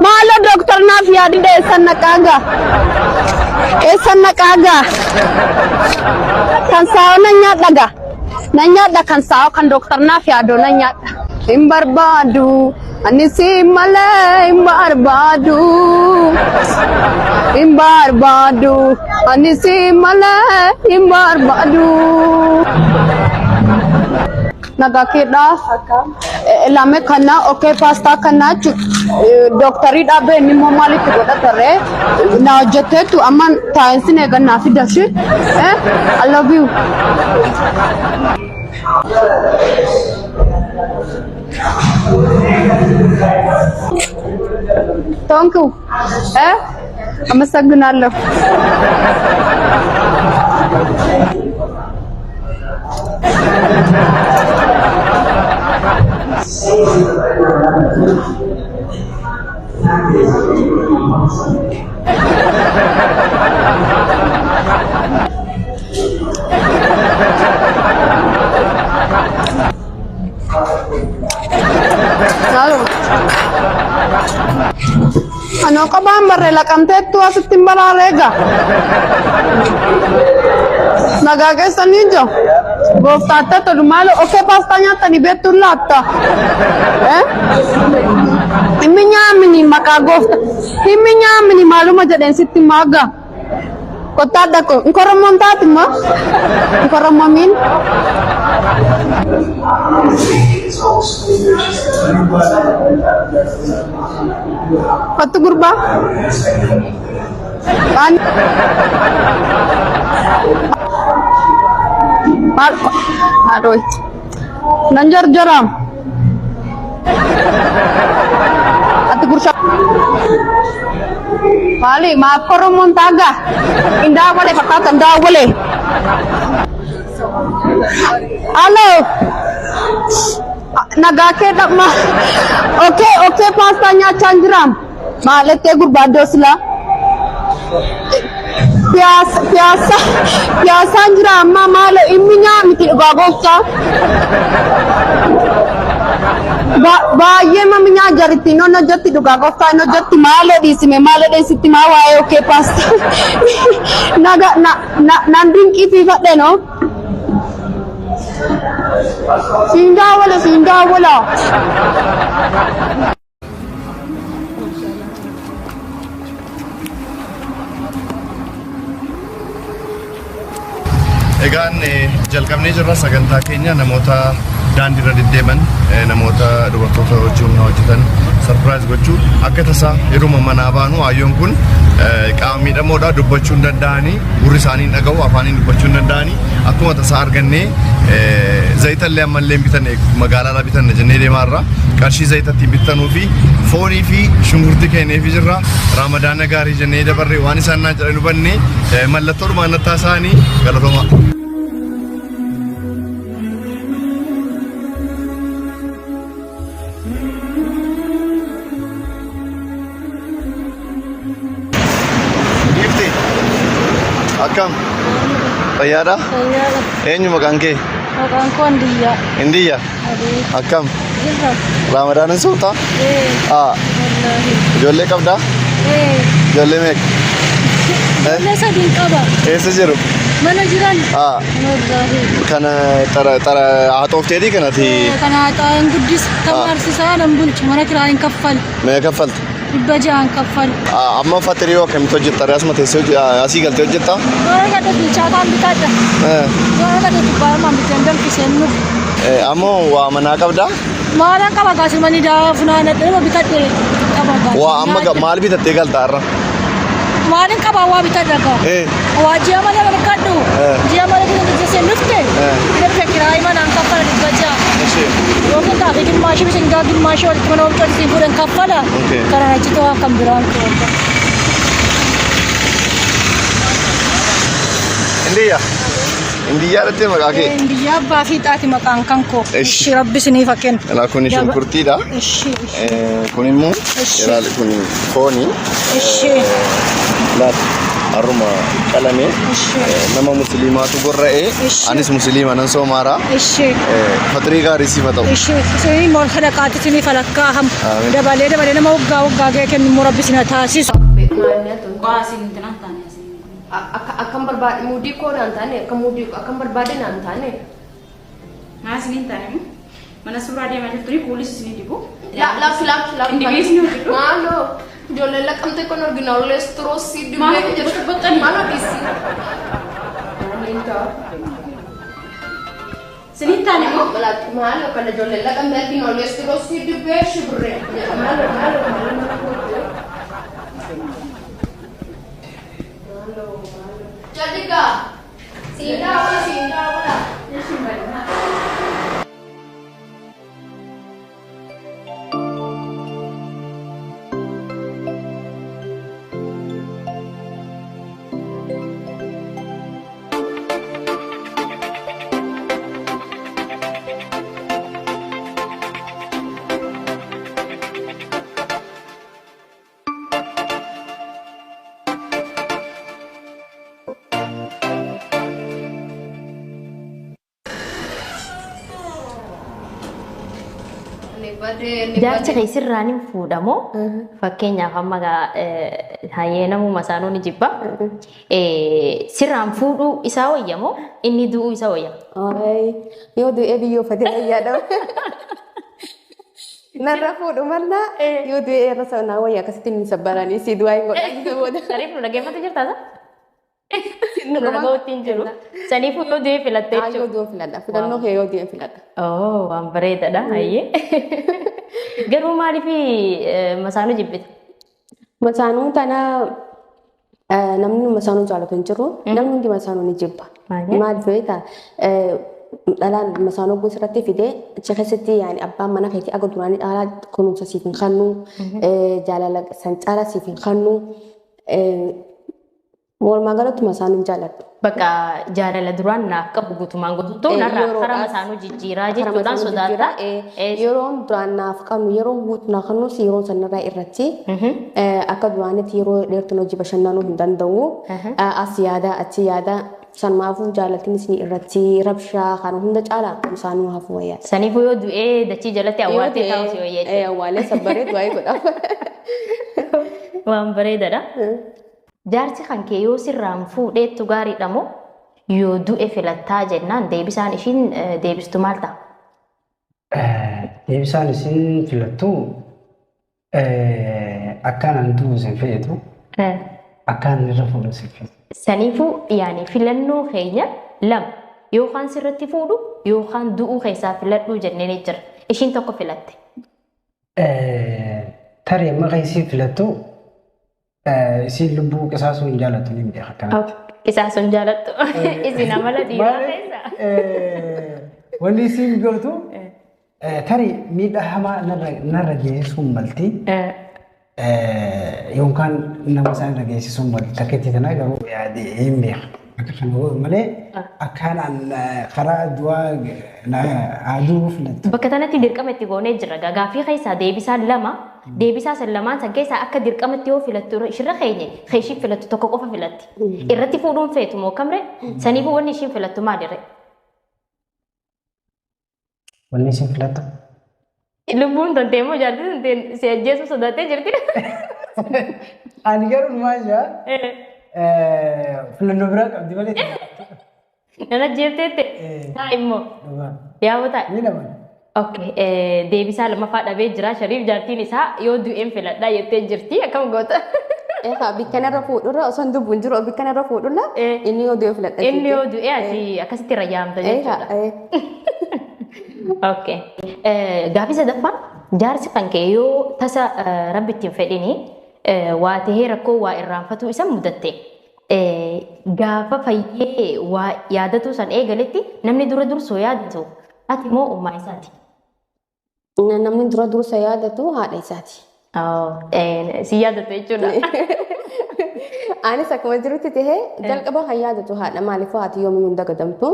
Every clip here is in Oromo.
Maaloo dooktar naaf yaadidha eessan naqaa gaa? Eessan naqaa gaa? Kan saa'oo nan nyaadha gaa? Nan nyaadha kan saa'oo kan dooktar naaf yaadoo nan nyaadha. Hin barbaadu ani si malee hin barbaadu. Hin barbaadu ani si malee hin barbaadu. Nagaa keedhaa lame kana okee paastaa kana jechuudha. Dooktarii dhaabee inni immoo maalitti godhatarree na hojjetteettu amma taa'insi eegan naa fidashi. I love you. Thank you. Eh? አመሰግናለሁ። Anoo qabaan barree laqamteettu asitti hin baraaree egaa. Nagaa keessanii ija. Gooftaatti tolu maal okee paastaa nyaatanii beektuun laatta. Himmi nyaamini maqaa gooftaa. Himmi nyaamini maaluma jedheen sitti maagaa. Kottaa dhaqo. Inkorommoon taati immoo. Inkorommomiin. Kottu gurbaa. Waan maal haadhooy. Nan jarjaraam. Ati gursha. Maali maaf korommoon taagaa? Hin daawwale fakkaata hin daawwale. Alo. Nagaa kee dhaqma. Okee okee paastaa nyaachaa hin jiraam. Maalettee gurbaa iddoo silaa. Piyaasa piyaasa piyaasaan jira amma maalo inni nyaa miti dhugaa gooftaa. Baay'ee mami nyaa jarittiin non hojjetti dhugaa gooftaa hin hojjetti maaloo dhiisime maaloo dheessitti maa waa'ee okee paastaa. Naga na na nan dinqisiifadhe noo. Siin daawwala siin daawwala. Egaan jalqabnee jirra sagantaa keenya namoota daandii irra deddeeman namoota dubartoota hojii humnaa hojjetan sarpiraayiz gochuu akka tasaa yeruma manaa baanu hayyoon kun qaama miidhamoodha dubbachuu hin danda'anii gurri isaanii hin dhaga'u afaaniin dubbachuu hin danda'anii akkuma tasaa argannee zayitallee ammallee hin bitanne magaalaadhaa bitanna jennee deemaa irra qarshii zayita ittiin bittanuu fi foonii fi shunkurtii kenneefii jirra raamadaana gaarii jennee dabarre waan isaan naan jedhan hubanne mallattoodhumaan natti haasa'anii galatoomaa. Giifti akkam fayyaadha? Fayyaadha. Eenyu maqaan kee? Maqaan koo Indiyyaa. Indiyya Adii. akkam Jirra. Ramadaan hin soomtaa? Ee. Aa Wallaahi. ijoollee qabdaa? Ee. Ijoollee meeqa? Ijoollee sadiin qaba. Eessa jiru? Mana jiran. Aa Wallaahi. kana xara xara haxoofteetii kanati Kana haxaa'een guddisa. Ah. Tamaarsisaa nan bulchu. Mana kiraa hin kaffalu. meeqa kaffalta? 600n kaffalu. Amma fatirii hoo akkamitti hojjetta? Asuma teessee asii galtee hojjetta? Yoo argadhe bilchaataan bitadha. Yoo argadhe kubbaayumaan biteen danfiseen dhuga. Ammoo waa manaa qabdaa? Maalan qaba gaasirmanii daa funaanadhe nama bitadhe qaba gaasirmanii. Waa amma maal bitattee galta har'a? Maalin qaba waa bitadha gaa. Waa ji'a malee argadhu. Ji'a malee bita bitee dhufte. Bita kiraayii manaan kaffala 600. Yookiin xaafii gimmaashii bisingaa gimmaashii walitti mana oomishuu walitti fuudhan kaffala. Karaan achi ta'aa kan biraan qaba. Indiyya. Indiyyaa dhattee maqaa kee? Indiyyaa abbaa fiixaati maqaan kan koo. Ishi. Rabbi isiniif haa kennu. Ilaa kun shunkurtiidha. Ishi. Kun immoo Ishi. ilaali kun fooni. Ishi. Laata. Har'uma qalame nama musliimaatu gorra'ee anis musliima nan soomaara. Faxirii gaarii siif haa ta'u. Isinii immoo sadaqaatti isinii falakkaa ham dabalee dabalee nama waggaa waggaa ga'e kennu immoo rabbi isin haa taasisu. Akkam barbaade muudii koo naan taane akka muudii akkam barbaade naan taane. Maa isiniin taane moo? Mana suuraa deemaa jirtuni kuulis isinii dibu. Lakki lakki lakki. Indibiisni hojjedhu. Maaloo ijoolleen laqqamte kun argina olleestroosii dibee Maal hojjetu boqqani? Maaloo dhiisi. Isiniin taane moo? Maaloo kana ijoolleen laqqamte argina olleestroosii dibee shibirree. Maaloo maaloo maaloo. Jalligaa. Siindaa wala siindaa wala. Jaarsi kee sirraan hin fuudhamoo fakkeenyaaf amma hayyee namuma isaanuu ni jibba. Sirraan fuudhuu isaa wayyamoo inni du'uu isa wayya? Yoo du'ee biyyoo uffatee wayyaadha. Narra fuudhu mannaa yoo du'ee irra sanaa wayya akkasitti hin sabbaranii si du'aa hin godhan booda. Saniif nu dhaggeeffatu jirtaa sa? Nu dhaga'uutti hin jiru. Saniifuu yoo du'ee filatte Yoo jechuudha. du'e filadha. Filannoo kee yoo du'e filadha. Oo waan bareedaadha hayyee. Garuu maaliif masaanuu jibbita? Masaanuu tana namni masaanuu jaalatu hin jiru. Namni hundi masaanuu ni jibba. Maaliif beektaa? Dhalaan masaanuu gosa irratti fidee achi keessatti yaani abbaan mana keetii akka duraanii dhalaa kunuunsa siif hin kennu, jaalala san caala siif hin kennu. Walumaa galatti masaanuu hin jaaladhu. Bakka jaalala duraan naaf qabu guutumaan guutuutti narraa karaa masaanuu jijjiiraa jechuudhaan sodaata. Yeroon duraan naaf qabnu yeroon guutuu naaf kennus yeroon sanarraa irratti akka duraanitti yeroo dheertuun hojii bashannanuu hin danda'u. As yaada achi yaada sanumaafuu jaalatni isin irratti rabshaa kana hunda caala masaanuu hafuu wayyaa. Saniifuu yoo du'ee dachii jalatti awwaaltee taa'u si wayya jechuudha. Awwaalee sabbaree du'aa godhaaf. Waan bareedaadha. Jaarsi kan kee yoo sirraan fuudheettu gaariidha moo yoo du'e filattaa jennaan deebisaan ishiin deebistu maal ta'a? Deebisaan isin filattu akkaan an du'u isin feetu akkaan irra fuudhu isin feetu. Saniifuu yaani filannoo keenya lama yookaan sirratti fuudhu yookaan du'uu keessaa filadhuu jennee ni jira. Ishiin tokko filatte. Tarii amma kan isin filattu isin lubbuu qisaasuu hin jaallattu ni beeka akkanatti. Qisaasuu hin jaallattu. Isin amala dhiiraa keessa. Wanni isin gootu tarii miidhaa hamaa narra geessisuun malti. Yookaan nama isaan irra geessisuun malti. Takkeetti tana garuu yaadee hin beeka. Akka kana godhu malee akkaan karaa du'aa aduu filattu. Bakka kanatti dirqama itti goonee jira. Gaaffii keessaa deebisaan lama deebisaa san lamaan san keessaa akka dirqamatti yoo filattu ishirra keenye ishiin filattu tokko qofa filatti. Irratti fuudhuun feetu moo kamre saniifuu wanni ishiin filattu maalirre? Wanni ishiin filattu? Lubbuun tantee moo jaartii tantee si ajjeesuu sodaattee jirti? Ani garuu maal jaa filannoo biraa qabdi malee. Nan ajjeefteette? Taa immoo. Yaa ta'a. Ni nama. Okay, deebisaa lammaffaa dhabee jira. Shariif jaartiin isaa yoo du'een filadhaa jettee jirti. Akkam goota? Egaa bikkanarra fuudhurra osoo hin dubbuun jiru bikkanarra fuudhurra inni yoo du'e filadha. Inni yoo du'e ati akkasitti irra yaamta jechuudha. Okay. Gaaffii sadaffaa jaarsi kan kee yoo tasa rabbi ittiin fedhini waa tahee rakkoo waa irraanfatuu isa mudatte gaafa fayyee waa yaadatuu san eegaletti namni dura dursoo yaadatu ati moo ummaa isaati? Namni dura dursa yaadatu haadha isaati. Si yaadatu jechuudha. Anis akkuma jirutti tahee jalqaba kan yaadatu haadha maaliif haati yoomiyyuu hin dagadamtu.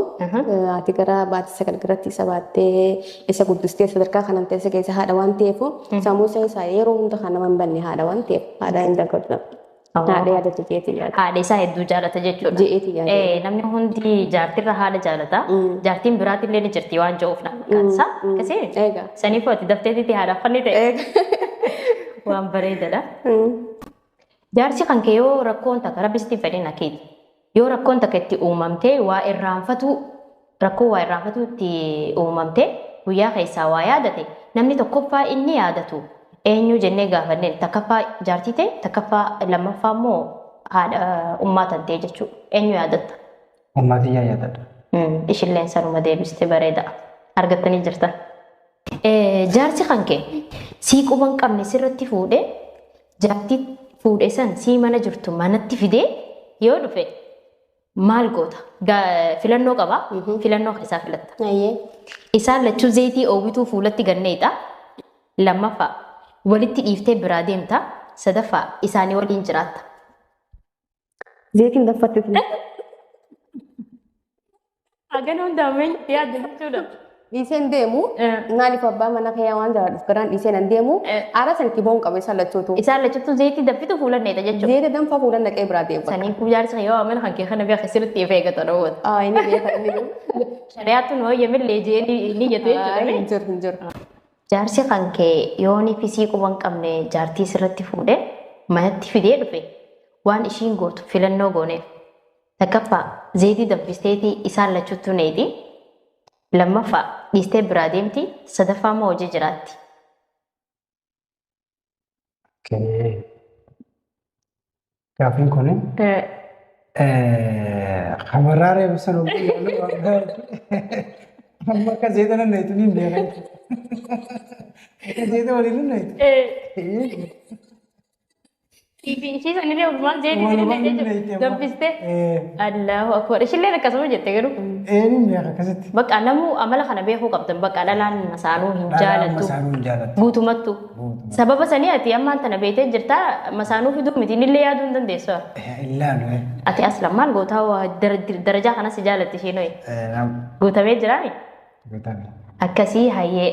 Haati gara baatii sagal garatti isa baattee isa guddistee sadarkaa kanan teesse keessa haadha waan ta'eef sammuu isaa yeroo hunda kan nama hin banne haadha waan ta'eef haadha hin dagadamtu. Haadha yaadatu jeeti yaada. Haadha isaa hedduu jaalata jechuudha. Je'eeti yaada. Namni hundi jaartirra haadha jaalata. Jaartiin biraatillee ni jirti waan je'uuf na fakkaata. Akkasii? Eega. Saniifuu ati dafteetitti haadhaaf fanni ta'e. Waan bareedaadha. Jaarsi kan kee yoo rakkoon takka rabbi sitti hin fedhin akeeti. Yoo rakkoon takka itti uumamtee waa irraanfatu rakkoo waa irraanfatu itti uumamtee guyyaa keessaa waa yaadate namni tokkoffaa inni yaadatu eenyu jennee gaafanneen takkaffaa jaartii ta'e takkaffaa lammaffaa immoo haadha ummaa tan ta'e jechuudha. Eenyu yaadatta? Ummaatii yaadadha. Ishilleen sanuma deebiste bareeda. Argattanii jirtan. Jaarsi kan kee sii quba hin qabne sirratti fuudhee jaartii fuudhe san sii mana jirtu manatti fidee yoo dhufe maal goota? Filannoo qaba. Filannoo isaa filatta. Ayyee. Isaan lachuu zayitii oowituu fuulatti ganneedha. Lammaffaa walitti dhiiftee biraa deemta. Sadaffaa isaanii waliin jiraatta. Zayitiin danfatte tuni. Hagan hundaameen yaadde jechuudha. Dhiiseen deemu maaliif abbaa mana kiyyaa waan jaalladhuuf garaan dhiiseen hin deemu aara san itti boon qabu isaan lachuutu. Isaan lachuutu zayitii danfitu fuula neeta jechuudha. Zayitii danfaa fuula naqee biraa deemu. Saniifuu jaarsa yoo amala kan kee kana beeka sirriitti if eeggatu dhowwata. Aa inni beeka inni beeka. Shari'aatu nu hoyyamillee jee ni jettu jechuudha. Hin jiru hin jiru. Jaarsi kan kee yoo ni fisii quba hin qabne jaartii sirratti fuudhee manatti fidee dhufe waan ishiin gootu filannoo gooneef. Takkaffaa zayitii danfisteetii isaan lachuutu neeti. Lammaffaa dhiistee biraa deemti. Sadaffaa immoo hojii jiraatti. Gaaffiin kun hamarraa reefu sana amma akka zeeta nan neetu ni beekan. Akka zeeta waliin nan neetu. Ishii sanillee ofumaan zeetii sinillee danfistee. Allahu akbar. Ishillee akkasuma jette garuu. Ni beeka akkasitti. Bakka namuu amala kana beekuu qabdan bakka dhalaan masaanuu hin jaalattu. Masaanuu hin jaalattu. Guutumattu. Sababa sanii ati ammaan tana beetee jirta masaanuu fiduu miti innillee yaaduu hin dandeessu. Ilaalu. Ati aslan maal gootaa darajaa kanas jaalatti isheen ho'i. Guutamee jiraani? Guutame. Akkasii hayyee.